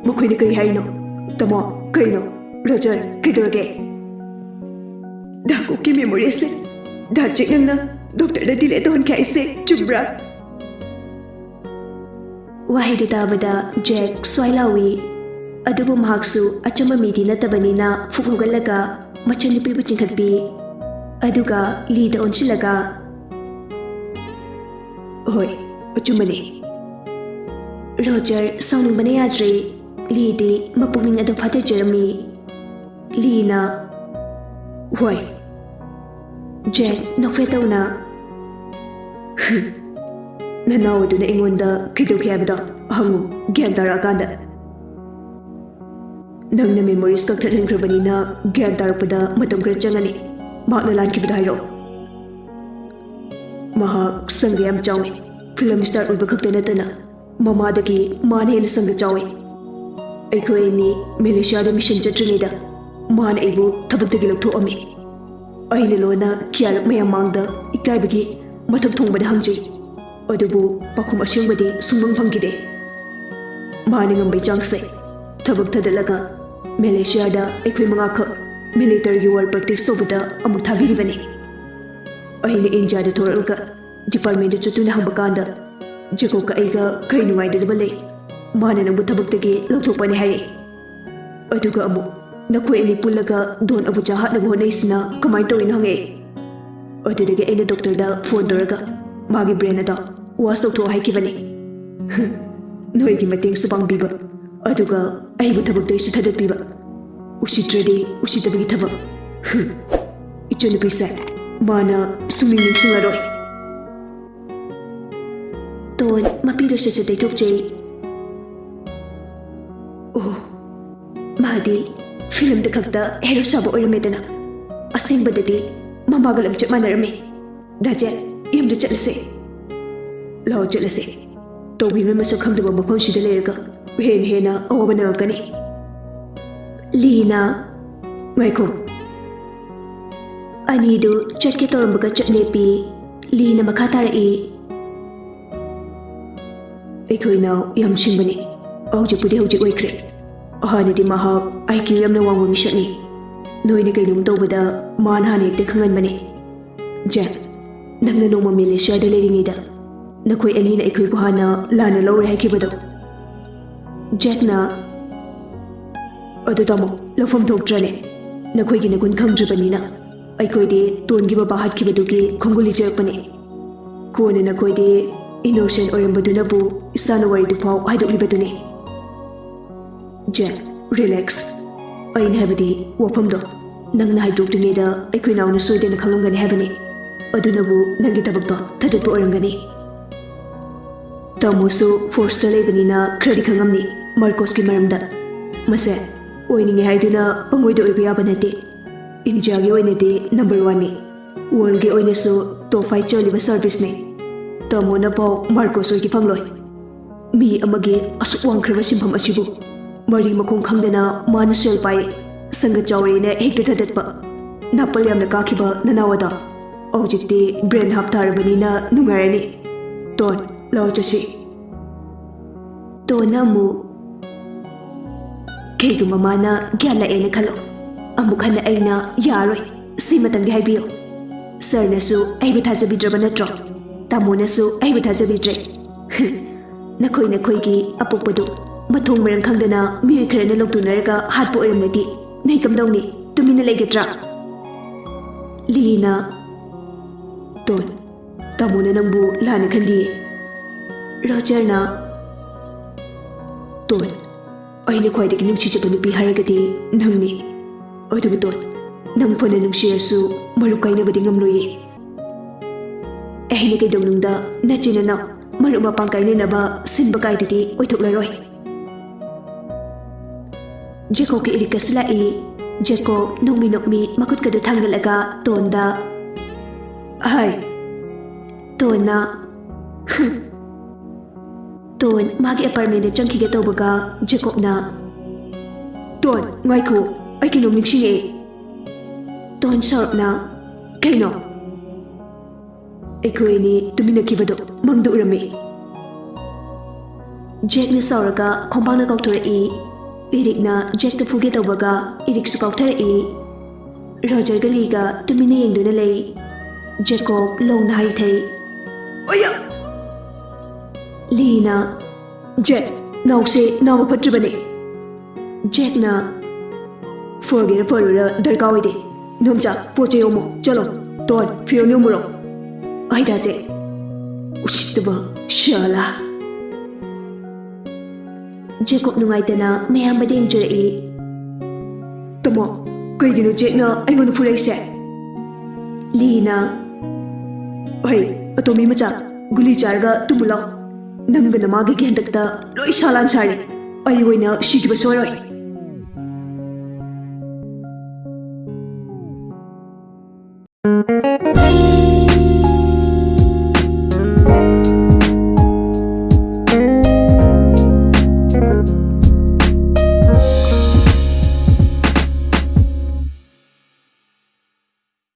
"ꯃꯈꯣꯏꯅ ꯀꯔꯤ ꯍꯥꯏꯔꯤꯅꯣ? ꯇꯥꯃꯣ, ꯀꯩꯅꯣ? ꯔꯣꯖꯔ, ꯀꯩꯗꯧꯔꯒꯦ?" "ꯗꯥ ꯀꯨꯛꯀꯤ ꯃꯦꯃꯣꯔꯤ ꯑꯁꯤ ꯗꯥ ꯖꯦꯛ ꯅꯪꯅ ꯗꯣꯛꯇꯔꯗ ꯗꯤꯂꯦꯠ ꯇꯧꯍꯟꯈꯤ ꯍꯥꯏꯁꯦ ꯆꯨꯝꯕ꯭ꯔꯥ?" ꯋꯥꯍꯩꯗꯨ ꯇꯥꯕꯗ ꯖꯦꯛ ꯁ꯭ꯋꯥꯏ ꯂꯥꯎꯏ꯫ ꯑꯗꯨꯕꯨ ꯃꯍꯥꯛꯁꯨ ꯑꯆꯝꯕ ꯃꯤꯗꯤ ꯅꯠꯇꯕꯅꯤꯅ ꯐꯨꯛ ꯍꯧꯒꯠꯂꯒ ꯃꯆꯟꯅꯨꯄꯤꯕꯨ ꯆꯤꯡꯈꯠꯄꯤ꯫ ꯑꯗꯨꯒ ꯂꯤꯗ ꯑꯣꯟꯁꯤꯜꯂꯒ, "ꯍꯣꯏ, ꯑꯆꯨꯝꯕꯅꯤ꯫" ꯔꯣꯖꯔ ꯁꯥꯎꯅꯤꯡꯕꯅ ꯌꯥꯗ꯭ꯔꯦ꯫ ꯂꯤꯗꯤ ꯃꯄꯨꯛꯅꯤꯡ ꯑꯗꯨ ꯐꯥꯊꯖꯔꯝꯃꯤ꯫ ꯂꯤꯅ, "ꯍꯣꯏ꯫" ꯖꯦꯛ ꯅꯣꯛꯐꯦꯠ ꯇꯧꯅ, "ꯅꯅꯥꯎ ꯑꯗꯨꯅ ꯑꯩꯉꯣꯟꯗ ꯀꯩꯗꯧꯈꯤ ꯍꯥꯏꯕꯗꯣ ꯍꯪꯉꯨ, ꯒ꯭ꯌꯥꯟ ꯇꯥꯔꯛꯑꯀꯥꯟꯗ꯫ ꯅꯪꯅ ꯃꯦꯃꯣꯔꯤꯁ ꯀꯛꯊꯠꯍꯟꯈ꯭ꯔꯕꯅꯤꯅ ꯒ꯭ꯌꯥꯟ ꯇꯥꯔꯛꯄꯗ ꯃꯇꯝ ꯈꯔ ꯆꯪꯉꯅꯤ꯫ ꯃꯍꯥꯛꯅ ꯂꯥꯟꯈꯤꯕꯗꯣ ꯍꯥꯏꯔꯛꯑꯣ꯫" ꯃꯍꯥꯛ ꯁꯪꯒ ꯌꯥꯝ ꯆꯥꯎꯏ꯫ ꯐꯤꯂꯝ ꯁ꯭ꯇꯥꯔ ꯑꯣꯏꯕ ꯈꯛꯇ ꯅꯠꯇꯅ ꯃꯃꯥꯗꯒꯤ ꯃꯥꯅ ꯍꯦꯟꯅ ꯁꯪꯒ ꯆꯥꯎꯏ꯫ ꯑꯩꯈꯣꯏ ꯑꯅꯤ ꯃꯦꯂꯦꯁꯤꯌꯥꯗ ꯃꯤꯁꯟ ꯆꯠꯇ꯭ꯔꯤꯉꯩꯗ ꯃꯥꯅ ꯑꯩꯕꯨ ꯊꯕꯛꯇꯒꯤ ꯂꯧꯊꯣꯛꯑꯝꯃꯤ꯫ ꯑꯩꯅ ꯂꯣꯟꯅ ꯀꯌꯥꯔꯛ ꯃꯌꯥꯝ ꯃꯥꯡꯗ ꯏꯀꯥꯏꯕꯒꯤ ꯃꯊꯛ ꯊꯣꯡꯕꯗ ꯍꯪꯖꯩ, ꯑꯗꯨꯕꯨ ꯄꯥꯎꯈꯨꯝ ꯑꯁꯦꯡꯕꯗꯤ ꯁꯨꯡꯐꯪ ꯐꯪꯈꯤꯗꯦ꯫ ꯃꯥꯅ ꯉꯝꯕꯩ ꯆꯥꯡꯁꯦ ꯊꯕꯛ ꯊꯥꯗꯠꯂꯒ ꯃꯦꯂꯦꯁꯤꯌꯥꯗ ꯑꯩꯈꯣꯏ ꯃꯉꯥꯈꯛ ꯃꯤꯂꯤꯇꯔꯒꯤ ꯋꯥꯔ ꯄ꯭ꯔꯦꯛꯇꯤꯁ ꯇꯧꯕꯗ ꯑꯃꯨꯛ ꯊꯥꯕꯤꯔꯤꯕꯅꯤ꯫ ꯑꯩꯅ ꯏꯟꯗꯤꯌꯥꯗ ꯊꯣꯔꯛꯂꯒ ꯗꯤꯄꯥꯔꯠꯃꯦꯟꯗ ꯆꯠꯇꯨꯅ ꯍꯪꯕ ꯀꯥꯟꯗ, ꯖꯦꯀꯣꯕꯀ ꯑꯩꯒ ꯀꯔꯤ ꯅꯨꯡꯉꯥꯏꯅꯗꯕ ꯂꯩ? ꯃꯥꯅ ꯅꯪꯕꯨ ꯊꯕꯛꯇꯒꯤ ꯂꯧꯊꯣꯛꯄꯅꯤ ꯍꯥꯏꯔꯛꯏ꯫ ꯑꯗꯨꯒ ꯑꯃꯨꯛ ꯅꯈꯣꯏ ꯑꯅꯤ ꯄꯨꯜꯂꯒ ꯗꯣꯟ ꯑꯕꯨꯆꯥ ꯍꯥꯠꯅꯕ ꯍꯣꯠꯅꯩꯁꯤꯅ ꯀꯃꯥꯏꯅ ꯇꯧꯔꯤꯅꯣ ꯍꯪꯉꯛꯑꯦ꯫ ꯑꯗꯨꯗꯒꯤ ꯑꯩꯅ ꯗꯣꯛꯇꯔꯗ ꯐꯣꯟ ꯇꯧꯔꯒ ꯃꯥꯒꯤ ꯕ꯭ꯔꯦꯟ ꯑꯗꯣ ꯋꯥꯁ ꯇꯧꯊꯣꯛꯑꯣ ꯍꯥꯏꯈꯤꯕꯅꯤ꯫ ꯅꯣꯏꯒꯤ ꯃꯇꯦꯡꯁꯨ ꯄꯥꯡꯕꯤꯕ, ꯑꯗꯨꯒ ꯑꯩꯕꯨ ꯊꯕꯛꯇꯩꯁꯨ ꯊꯥꯗꯠꯄꯤꯕ꯫ ꯎꯁꯤꯠꯇ꯭ꯔꯗꯤ ꯎꯁꯤꯠꯇꯕꯒꯤ ꯊꯕꯛ꯫ ꯏꯆꯟꯅꯨꯄꯤꯁꯦ ꯃꯥꯅ ꯁꯨꯡꯅꯤꯡ ꯅꯤꯡꯁꯤꯡꯂꯔꯣꯏ꯫ ꯗꯣꯟ ꯃꯄꯤꯗꯣ ꯁꯠ ꯁꯠ ꯇꯩꯊꯣꯛꯆꯩ꯫ ꯑꯣ, ꯃꯥꯗꯤ ꯐꯤꯂꯝꯗ ꯈꯛꯇ ꯍꯦꯔꯣ ꯁꯥꯕ ꯑꯣꯏꯔꯝꯃꯦꯗꯅ, ꯑꯁꯦꯡꯕꯗꯗꯤ ꯃꯃꯥꯒ ꯂꯝꯆꯠ ꯃꯥꯟꯅꯔꯝꯃꯦ꯫ ꯗꯥ ꯖꯦꯛ, ꯌꯨꯝꯗ ꯆꯠꯂꯁꯦ꯫ ꯂꯥꯛꯑꯣ, ꯆꯠꯂꯁꯦ꯫ ꯇꯧꯕꯤꯃꯜ ꯃꯁꯛ ꯈꯪꯗꯕ ꯃꯐꯝꯁꯤꯗ ꯂꯩꯔꯒ ꯍꯦꯟꯅ ꯍꯦꯟꯅ ꯑꯋꯥꯕ ꯅꯪꯉꯛꯀꯅꯤ꯫ ꯂꯤꯅ, ꯉꯥꯏꯈꯣ꯫ ꯑꯅꯤꯗꯨ ꯆꯠꯀꯦ ꯇꯧꯔꯝꯕꯒ ꯆꯠ ꯂꯦꯞꯄꯤ꯫ ꯂꯤꯅ ꯃꯈꯥ ꯇꯥꯔꯛꯏ꯫ ꯑꯩꯈꯣꯏ ꯏꯅꯥꯎ ꯌꯥꯝ ꯁꯤꯡꯕꯅꯤ꯫ ꯍꯧꯖꯤꯛꯄꯨꯗꯤ ꯍꯧꯖꯤꯛ ꯑꯣꯏꯈ꯭ꯔꯦ꯫ ꯍꯥꯟꯅꯗꯤ ꯃꯍꯥꯛ IQ ꯌꯥꯝꯅ ꯋꯥꯡꯕ ꯃꯤꯁꯛꯅꯤ꯫ ꯅꯣꯏꯅ ꯀꯩꯅꯣꯝ ꯇꯧꯕꯗ ꯃꯥꯅ ꯍꯥꯟꯅ ꯍꯦꯛꯇ ꯈꯪꯍꯟꯕꯅꯤ꯫ ꯖꯦꯛ, ꯅꯪꯅ ꯅꯣꯡꯃ ꯃꯦꯂꯦꯁꯤꯌꯥꯗ ꯂꯩꯔꯤꯉꯩꯗ ꯅꯈꯣꯏ ꯑꯅꯤꯅ ꯑꯩꯈꯣꯏꯕꯨ ꯍꯥꯟꯅ ꯂꯥꯟꯅ ꯂꯧꯔꯦ ꯍꯥꯏꯈꯤꯕꯗꯣ꯫ ꯖꯦꯛꯅ, ꯑꯗꯨ ꯇꯥꯃꯣ, ꯂꯧꯐꯝ ꯊꯣꯛꯇ꯭ꯔꯅꯦ? ꯅꯈꯣꯏꯒꯤ ꯅꯒꯨꯟ ꯈꯪꯗ꯭ꯔꯤꯕꯅꯤꯅ꯫ ꯑꯩꯈꯣꯏꯗꯤ ꯇꯣꯟꯒꯤ ꯕꯕꯥ ꯍꯥꯠꯈꯤꯕꯗꯨꯒꯤ ꯈꯣꯡꯒꯨꯜ ꯂꯤꯖꯔꯛꯄꯅꯦ꯫ ꯀꯣꯟꯅ ꯅꯈꯣꯏꯗꯤ ꯏꯅꯣꯁꯦꯟ ꯑꯣꯏꯔꯝꯕꯗꯨꯅꯕꯨ ꯏꯁꯥꯅ ꯋꯥꯔꯤꯗꯨ ꯐꯥꯎ ꯍꯥꯏꯗꯣꯛꯂꯤꯕꯗꯨꯅꯤ꯫ ꯖꯦꯛ, ꯔꯤꯂꯦꯛꯁ꯫ ꯑꯩꯅ ꯍꯥꯏꯕꯗꯤ ꯋꯥꯐꯝꯗꯣ ꯅꯪꯅ ꯍꯥꯏꯗꯣꯛꯇ꯭ꯔꯤꯉꯩꯗ ꯑꯩꯈꯣꯏ ꯅꯥꯎꯅ ꯁꯣꯏꯗꯅ ꯈꯪꯂꯝꯒꯅꯤ ꯍꯥꯏꯕꯅꯤ꯫ ꯑꯗꯨꯅꯕꯨ ꯅꯪꯒꯤ ꯊꯕꯛꯇꯣ ꯊꯥꯗꯠꯄ ꯑꯣꯏꯔꯝꯒꯅꯤ꯫ ꯇꯥꯃꯣꯁꯨ ꯐꯣꯔꯁꯇ ꯂꯩꯕꯅꯤꯅ ꯈꯔꯗꯤ ꯈꯪꯉꯝꯅꯤ ꯃꯥꯔꯀꯣꯁꯀꯤ ꯃꯔꯝꯗ꯫ ꯃꯁꯦ ꯑꯣꯏꯅꯤꯡꯉꯦ ꯍꯥꯏꯗꯨꯅ ꯄꯪꯑꯣꯏꯗ ꯑꯣꯏꯕ ꯌꯥꯕ ꯅꯠꯇꯦ꯫ ꯏꯟꯗꯤꯌꯥꯒꯤ ꯑꯣꯏꯅꯗꯤ ꯅꯝꯕꯔ ꯋꯥꯟꯅꯤ꯫ ꯋꯥꯔꯜꯒꯤ ꯑꯣꯏꯅꯁꯨ ꯇꯣꯞ ꯐꯥꯏꯚ ꯆꯜꯂꯤꯕ ꯁꯔꯚꯤꯁꯅꯤ꯫ ꯇꯥꯃꯣꯅꯐꯥꯎ ꯃꯥꯔꯀꯣꯁ ꯑꯣꯏꯒꯦ ꯐꯪꯂꯣꯏ꯫ ꯃꯤ ꯑꯃꯒꯤ ꯑꯁꯨꯛ ꯋꯥꯡꯈ꯭ꯔꯕ ꯁꯤꯟꯐꯝ ꯑꯁꯤꯕꯨ ꯃꯔꯤ ꯃꯈꯣꯡ ꯈꯪꯗꯅ ꯃꯥꯅ ꯁꯦꯜ ꯄꯥꯏ, ꯁꯪꯒ ꯆꯥꯎꯋꯦꯅ ꯍꯦꯛꯇ ꯊꯥꯗꯠꯄ꯫ ꯅꯥꯄꯜ ꯌꯥꯝꯅ ꯀꯥꯈꯤꯕ ꯅꯅꯥꯎ ꯑꯗꯣ ꯍꯧꯖꯤꯛꯇꯤ ꯕ꯭ꯔꯦꯟ ꯍꯥꯞ ꯊꯥꯔꯕꯅꯤꯅ ꯅꯨꯡꯉꯥꯏꯔꯅꯤ꯫ ꯇꯣꯟ, ꯂꯥꯛꯑꯣ ꯆꯠꯁꯤ꯫ ꯇꯣꯟꯅ ꯑꯃꯨꯛ, ꯀꯩꯒꯨꯝꯕ ꯃꯥꯅ ꯒ꯭ꯌꯥꯟ ꯂꯥꯛꯑꯦꯅ ꯈꯜꯂꯣ, ꯑꯃꯨꯛ ꯍꯟꯅ ꯑꯩꯅ ꯌꯥꯔꯣꯏ, ꯁꯤꯃꯇꯪꯗꯤ ꯍꯥꯏꯕꯤꯌꯨ, ꯁꯥꯔꯅꯁꯨ ꯑꯩꯕꯨ ꯊꯥꯖꯕꯤꯗ꯭ꯔꯕ ꯅꯠꯇ꯭ꯔꯣ? ꯇꯥꯃꯣꯅꯁꯨ ꯑꯩꯕꯨ ꯊꯥꯖꯕꯤꯗ꯭ꯔꯦ꯫ ꯅꯈꯣꯏ ꯅꯈꯣꯏꯒꯤ ꯑꯄꯣꯛꯄꯗꯨ ꯃꯊꯣꯡ ꯃꯔꯝ ꯈꯪꯗꯅ ꯃꯤꯑꯣꯏ ꯈꯔꯅ ꯂꯧꯇꯨꯅꯔꯒ ꯍꯥꯠꯄ ꯑꯣꯏꯔꯝꯂꯗꯤ ꯅꯩ ꯀꯝꯗꯧꯅꯤ? ꯇꯨꯃꯤꯟꯅ ꯂꯩꯒꯗ꯭ꯔꯥ? ꯂꯤꯅ, ꯇꯣꯟ, ꯇꯥꯃꯣꯅ ꯅꯪꯕꯨ ꯂꯥꯟꯅ ꯈꯜꯂꯤ꯫ ꯔꯣꯖꯔꯅ, ꯇꯣꯟ, ꯑꯩꯅ ꯈ꯭ꯋꯥꯏꯗꯒꯤ ꯅꯨꯡꯁꯤꯖꯕ ꯅꯨꯄꯤ ꯍꯥꯏꯔꯒꯗꯤ ꯅꯪꯅꯤ꯫ ꯑꯗꯨꯕꯨ ꯇꯣꯟ, ꯅꯪ ꯐꯅ ꯅꯨꯡꯁꯤꯔꯁꯨ ꯃꯔꯨꯞ ꯀꯥꯏꯅꯕꯗꯤ ꯉꯝꯂꯣꯏꯌꯦ꯫ ꯑꯩꯅ ꯀꯩꯗꯧꯅꯨꯡꯗ ꯅꯆꯤꯟ ꯅꯅꯥꯎ ꯃꯔꯨꯞ ꯃꯄꯥꯡ ꯀꯥꯏꯅꯅꯕ ꯁꯤꯟꯕ ꯀꯥꯏꯗꯨꯗꯤ ꯑꯣꯏꯊꯣꯛꯂꯔꯣꯏ꯫ ꯖꯦꯀꯣꯕꯀꯤ ꯏꯔꯤꯛ ꯀꯠꯁꯤꯜꯂꯛꯏ꯫ ꯖꯦꯀꯣꯕ ꯅꯣꯛꯃꯤ ꯅꯣꯛꯃꯤ ꯃꯈꯨꯠꯀꯗꯨ ꯊꯥꯡꯒꯠꯂꯒ ꯇꯣꯟꯗ, ꯍꯥꯏ꯫ ꯇꯣꯟꯅ, ꯇꯣꯟ ꯃꯥꯒꯤ ꯑꯦꯄꯥꯔꯠꯃꯦꯟꯗ ꯆꯪꯈꯤꯒꯦ ꯇꯧꯕꯒ ꯖꯦꯀꯣꯕꯅ, ꯇꯣꯟ, ꯉꯥꯏꯈꯣ, ꯑꯩ ꯀꯩꯅꯣꯝ ꯅꯤꯡꯁꯤꯡꯉꯛꯑꯦ꯫ ꯇꯣꯟ ꯁꯥꯎꯔꯞꯅ, ꯀꯩꯅꯣ? ꯑꯩꯈꯣꯏ ꯑꯅꯤ ꯇꯨꯃꯤꯟꯅꯈꯤꯕꯗꯣ ꯃꯪꯗ ꯎꯔꯝꯃꯤ꯫ ꯖꯦꯛꯅ ꯁꯥꯎꯔꯒ ꯈꯣꯡꯄꯥꯛꯅ ꯀꯥꯎꯊꯣꯔꯛꯏ꯫ ꯏꯔꯤꯛꯅ ꯖꯦꯛꯇ ꯐꯨꯒꯦ ꯇꯧꯕꯒ ꯏꯔꯤꯛꯁꯨ ꯀꯥꯎꯊꯔꯛꯏ꯫ ꯔꯣꯖꯔꯒ ꯂꯤꯒ ꯇꯨꯃꯤꯟꯅ ꯌꯦꯡꯗꯨꯅ ꯂꯩ꯫ ꯖꯦꯀꯣꯕ ꯂꯣꯡꯅ ꯍꯥꯏꯊꯩ, ꯑꯣꯌꯥ! ꯂꯤꯅ, ꯖꯦꯛ, ꯅꯥꯎꯁꯦ ꯅꯥꯕ ꯐꯠꯇ꯭ꯔꯤꯕꯅꯦ꯫ ꯖꯦꯛꯅ, ꯐꯒꯦꯔꯥ ꯐꯔꯣꯏꯔꯥ ꯗꯔꯀꯥꯔ ꯑꯣꯏꯗꯦ꯫ ꯏꯅꯣꯝꯆꯥ, ꯄꯣꯠ ꯆꯩ ꯌꯣꯝꯃꯣ, ꯆꯠꯂꯣ꯫ ꯇꯣꯟ, ꯐꯤꯔꯣꯜ ꯌꯣꯝꯃꯨꯔꯣ꯫ ꯑꯩ ꯗꯥꯁꯦ ꯎꯁꯤꯠꯇꯕ ꯁꯥꯂꯥ꯫ ꯖꯦꯀꯣꯕ ꯅꯨꯡꯉꯥꯏꯇꯅ ꯃꯌꯥꯝꯕꯗ ꯌꯦꯡꯖꯔꯛꯏ꯫ ꯇꯥꯃꯣ, ꯀꯩꯒꯤꯅꯣ ꯖꯦꯛꯅ ꯑꯩꯉꯣꯟꯗ ꯐꯨꯔꯛꯏꯁꯦ? ꯂꯤꯅ, ꯍꯩ, ꯑꯇꯣꯝꯕꯤ ꯃꯆꯥ, ꯒꯨꯂꯤ ꯆꯥꯔꯒ ꯇꯨꯝꯃꯨ ꯂꯥꯎ꯫ ꯅꯪꯒ ꯅꯃꯥꯒꯒꯤ ꯍꯟꯗꯛꯇ ꯂꯣꯏ ꯁꯥꯂꯥꯟ ꯁꯥꯔꯦ꯫ ꯑꯩ ꯑꯣꯏꯅ ꯁꯤꯈꯤꯕ ꯁꯣꯏꯔꯣꯏ꯫